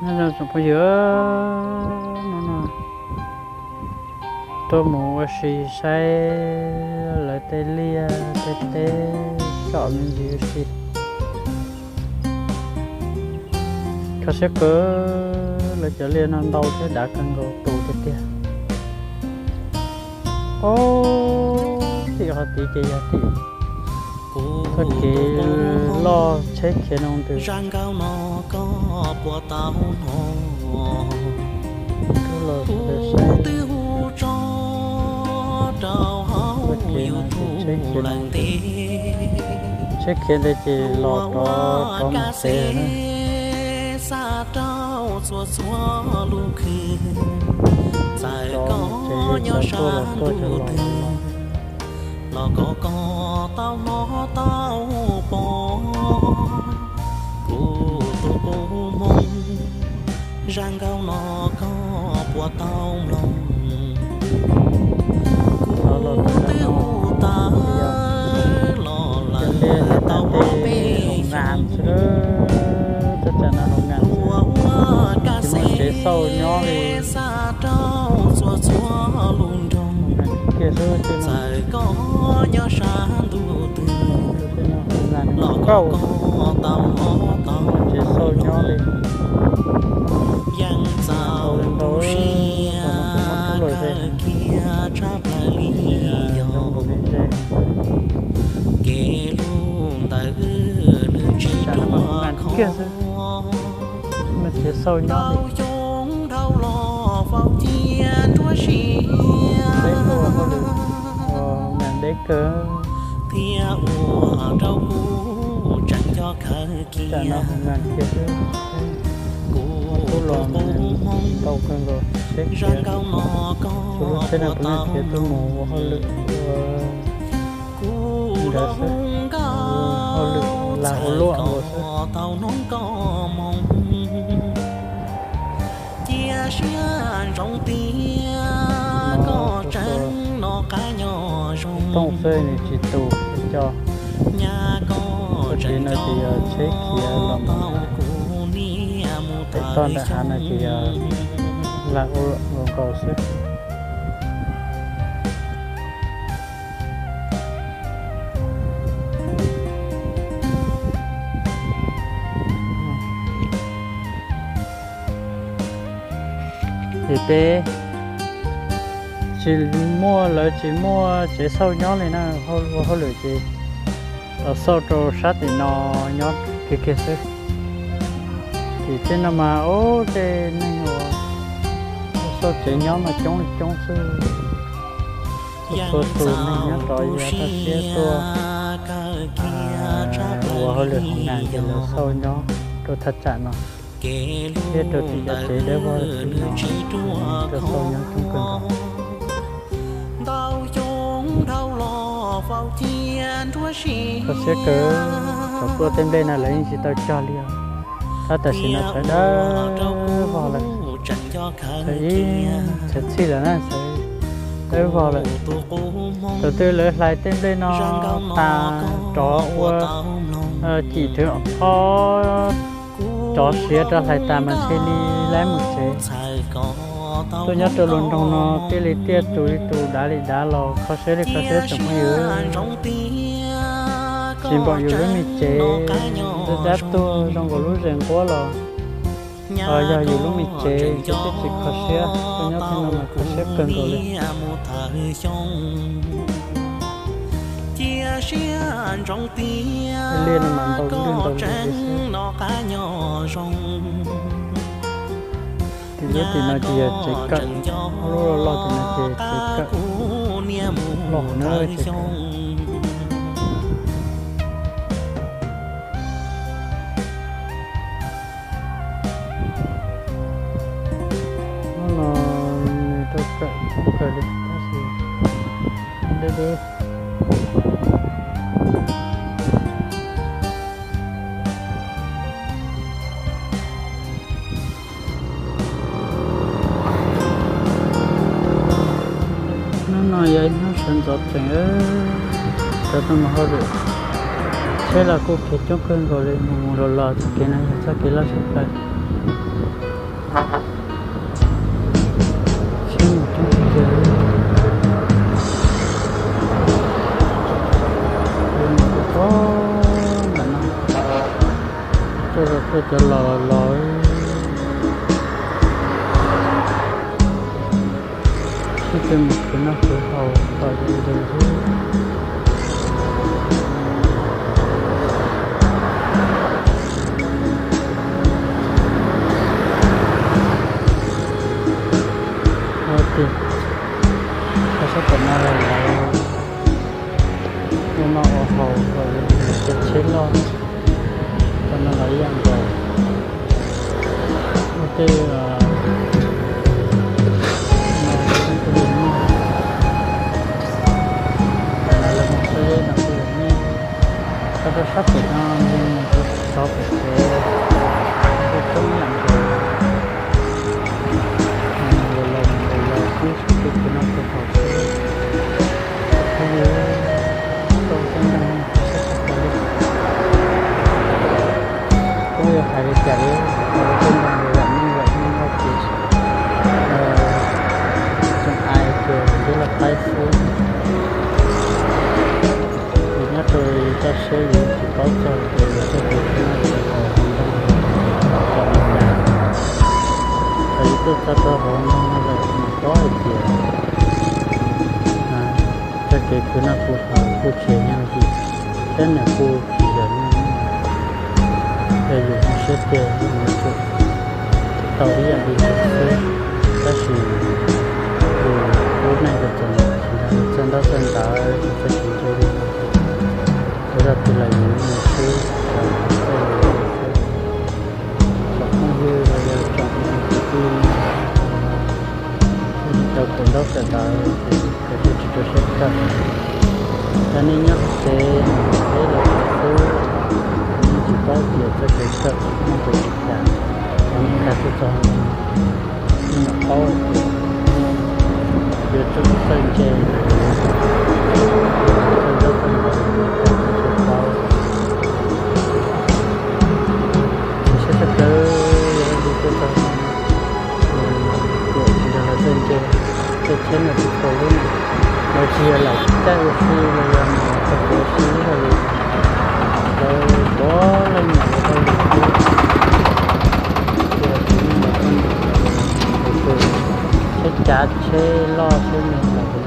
Nyob zoo tsoom phooj ywg, hnub no tuaj mus ua si saib lawv tej liaj tej teb tsom me ntsis ua si. Kho siab kawg, lawv cov liaj no ntau thiab dav kawg nkaus tus tiag tiag. Ob, tim qhov tid ces yog tim txoj kev loj tsheb khiav no ntws. Tsheb khiav no ces tsheb khiav no ntws. Tsheb khiav ntawd ces los rov rov mus tsev na. Rov mus tsev, xav tuaj los tuaj, xav los los. Los koj koj tau hnov tau pom, kuv tus qub hmoov, zaj nkauj no koj puas tau mloog? Kuv twb hu tawv los lawm tau ob peb xyoos, ua ua kaj xej xa rau txhua txhua lub nroog, txawm koj nyob sab ntuj twg los koj koj tau hnov tau mloog. Yeej txaus tu siab kawg kiag tshaj plaws li yog kev hlub ntawd nws tsis ruaj khov. Tau xyoo dhau los faus cia nruab siab thiab ua rau kuv tseem nco khawv kiag. Kuv tus qub hmoov, zaj nkauj no koj puas tau mloog? Kuv lub nkauj txawm koj tau hnov nkauj hmoov, cia siab ntsoov tias koj tseem noj qab nyob zoo. Nyab koj tseem nco kuv niam mus tawm xyoo. Ces peb tsis muaj, lawv tsis muaj tsev xauj nyob li na, ua hauj lwm ces los xauj rau sab tim no nyob kiag kiag xwb. Ces tej no mas ub, tej neeg uas xauj tsev nyob mas coob li coob xwb. Txhua tus neeg nyob rov yog toj siab tuaj ua hauj lwm hauv nas ces lawv xauj nyob rau thaj tsam no thiab rau tim cov tsev dawb vog tim no, rau xauj nyob coob kawg nkaus. Kho siab kawg, thaum tuaj tej nplej no lawv yeej tsis tau cog li os. Tab tam sim no txhawv dawb vog lawm, txhawv ib, txhawv txhij lawm na, txhawv dawb vog lawm. Thaum twg lawv hlais tej nplej no tas rov ua cim thwv ob rov siav rov hlais tas mas ntshe li lawv mus tsev. Tuaj nyob rau luag nroog no tiaj li tiaj, tus li tus, dav li dav los kho siab li kho siab tsoom phooj ywg. Tsis npaum yus lub me tsev dab dab tuag zoo nkaus lub zes nquab los, yog yus lub me tsev ces twb tsis kho siab, tuaj nyob tej no mas kho siab kawg nkaus li. Liaj no mas ntau lwj ntau li xwb. Tim lub tim no ces yog tsev kawm, ob lub loj loj tim no ces tsev kawm, loj hauv na tsev kawm. Hnub no nws rau kawm kawg li tab sis deb deb. Hnub Yog ib hnub sawv ntxov tsees, sawv tau mus hauj lwm. Tsheb los kuj khiav coob kawg nkaus li, mus mus los los txoj kev no yog txoj kev loj tshaj plaws. Tsheb mus coob tiag tiag li. Mus txog ntawm no, tuaj los tuaj cov los los los. Sib tw mus khwv noj khwv haus kom zoo zoo xwb. Ua tiag, kho sab tom no los lawv ua noj ua haus kom zoo, cov tsheb loj, tom no los ib yam nkaus. Ua tej no, lawv mus txog no kuj yog nej, kho rau sab pem no, yog mus rau sov pem kev kuj coob yam nkaus. Los los los los, twb sib tw khwv noj khwv haus xwb. Phooj ywg, tau tej nkeeg sab sab pem li. Kuj yog hais li cas li, hais li tej nkeeg yam neeg yam neeg hauj ces tseem hais tias ntsib los qaib xwb. Vim nyob rau toj siab yus tsis paub txog tias yus txoj kev khwv noj khwv haus hauv nroog zoo li cas. Thaum yus tuaj txog rau hauv nroog no lawm mas paub hais tias txoj kev khwv noj khwv haus kuj tsis yog yooj yim, thiab nws kuj tsis yog yooj yim. Yog yus muaj siab tiag yus yuav tsum tau ib yam li ntawd xwb. Tab sis yus lub neej txawm tsis nrog txawj ntaub txawj ntawv, tsis txawj tus ntsuj, ua zaj twg los yus mus xwb, txawj mus xwb. Tsoom phooj ywg los yog tsoom kwv tij, nej tsis tau kawm ntaub kawm ntawv ces kawm thiaj tsis rau siab kawm. Yog nej nyob hauv tsev mus teb los xwb, nej tsis paub tias txoj kev kawm muaj nqis li cas, yog nej nkag tuaj txog no, nej mam paub tias yuav tsum txawj ntse, txawj ntaub txawj ntawv, txawj paub. Tsis siab tshaj plaws yog leej twg tuaj txog no, tiam sis nrog lawv txawj ntse, tej tsheb no tsis tau lub no, lawv tsis yog lam caij ua si los yog mus txog kev ua si ib zaug li. Lawv tuav leej nyuam ua hauj lwm xwb, ces tsis muaj lam txawj ntse, tus tsheb cav tsheb loj tsheb me los tus